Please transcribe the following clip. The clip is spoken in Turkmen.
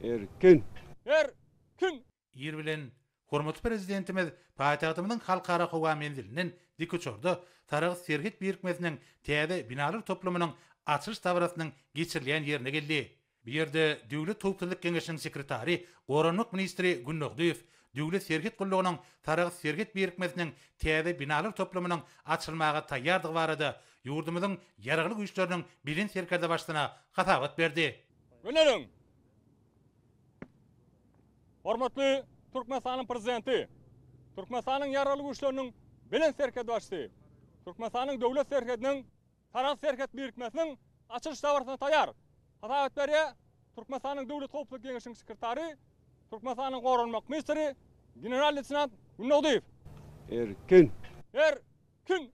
Erkin! Erkin! Ir bilen hormatly Prezidentimiz paýtagtymyzyň Halkara howa menzilinden dikuçarda Sarahs serhet birikmesiniň täze binalar toplumynyň açylyş dabarasynyň geçirilýän ýerine geldi. Bu ýerde Döwlet howpsuzlyk geňeşiniň sekretary, goranmak ministri Gündogdyýew Döwlet serhet gullugynyň Sarahs serhet birikmesiniň täze binalar toplumynyň açylmaga taýýardygy barada ýurdumyzyň Ýaragly Güýçleriniň Belent Serkerdebaşysyna hasabat berdi. Göneliň! Hormatly Türkmenistanyň Prezidenti, Türkmenistanyň Ýaragly Güýçleriniň Belent Serkerdebaşysy, Türkmenistanyň Döwlet serhediniň Sarahs serhet birikmesiniň açylyş dabarasyna taýýar. Hasabat berýär Türkmenistanyň Döwlet howpsuzlyk geňeşiniň sekretary, Türkmenistanyň Goranmak ministri general-leýtenant Gündogdyýew. Erkin! Erkin!